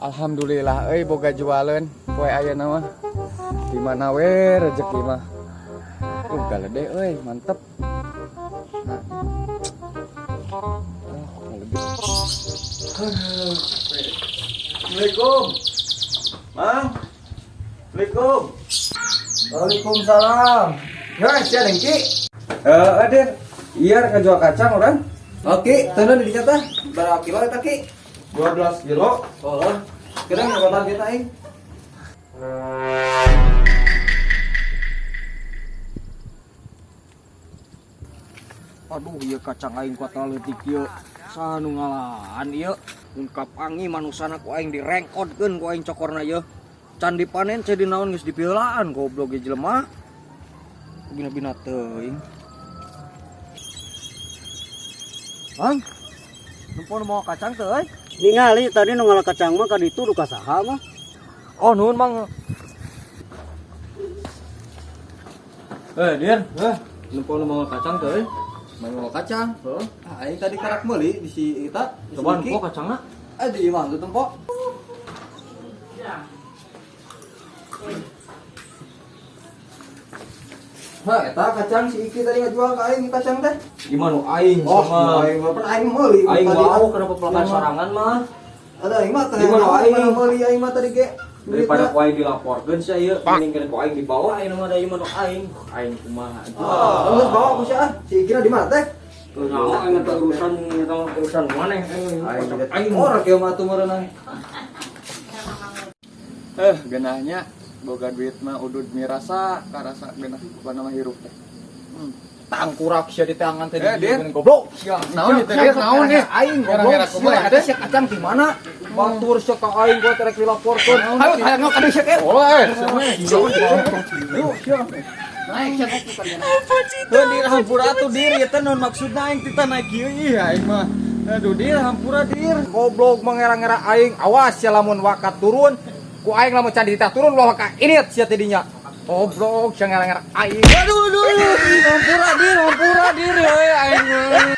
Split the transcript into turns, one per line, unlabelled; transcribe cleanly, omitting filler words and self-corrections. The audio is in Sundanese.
Alhamdulillah euy, boga jualeun poe ayeuna mah. Di mana we rezeki mah. Galede euy, mantep. Nah. Oh, galede.
Assalamualaikum. Mang. Assalamualaikum.
Waalaikumsalam.
Ya, sia dengki.
Eh, Dir. Iya, ngajual kacang urang.
Oke, teundeun di dinya tah. Berapa kilo eta, Ki?
12 kilo.
Oh, kira ngobrol kita aing.
Aduh, ieu kacang aing kuat leutik ieu. Saha nu ngalaan ieu? Mun kapangi manusana ku aing direngkodkeun ku aing cokorna ieu. Can dipanen ceuk dinaon geus dipiheulaan, goblok ieu jelema. Bina-bina teuing. Mang, nempo nu mawa kacang teu euy?
Ningali tadi nu ngala kacang mah ka ditu, duka saha mah.
Oh, nuhun, Mang. Eh, Dir,
Hah,
nempo nu mawa kacang teu euy?
mau kacang.
Heeh.
Ah, aing tadi karak meuli di si eta, di si
Coba
Diki.
nempo kacangna.
Ah, di imah tuh tempo. Hah, eta kacang si Iki tadi ngajual ka aing kacang teh.
Gimana nu aing
Oh,
sama
aing mah pan aing meuli
aing
tadi.
mau kenapa pelakan sorangan mah.
Ada aing mah teh.
Gimana aing?
Meuli aing mah tadi ge.
Daripada ku aing dilaporkeun sia ieu, mending kena ku aing dibawa aing mah da ieu mah nu aing. Aing kumaha atuh.
Oh, geus bawa ku sia ah. Si Iki di mana teh?
Teu nyaho aing teh urusan eta mah urusan maneh aing.
Aing or kieu mah atuh meureunna.
Eh, geunahnya boga duit mah udud mirasa karasa geunah bukan nama hirup teh.
Tangkurak sia di tangan teh.
Eh, Dir.
Goblok sia.
Naon ieu teh, Dir? Naon ieu?
Aing goblok.
Ngera-ngera kumaha
Sia
teh?
sia kacang di mana? Batur sia ka aing gua terek dilaporkeun.
Naon
Ayo
teh?
hayang ka dieu sia.
Oh, eh, sia.
Yuk sia. Naik sia kopi kan.
Heuh, Dir, hampura atuh, Dir, ieu teh naon maksudna aing tita naik kieu ih aing mah. Aduh, Dir, hampura, Dir.
Goblok mengera-ngera aing, awas sia lamun wakat turun. Ku aing lamun can dititah turun ulah waka ini sia tidinya. Goblok sia ngera-ngera aing.
Aduh, aduh, aduh. Hampura, Dir, hampura, Dir, euy aing.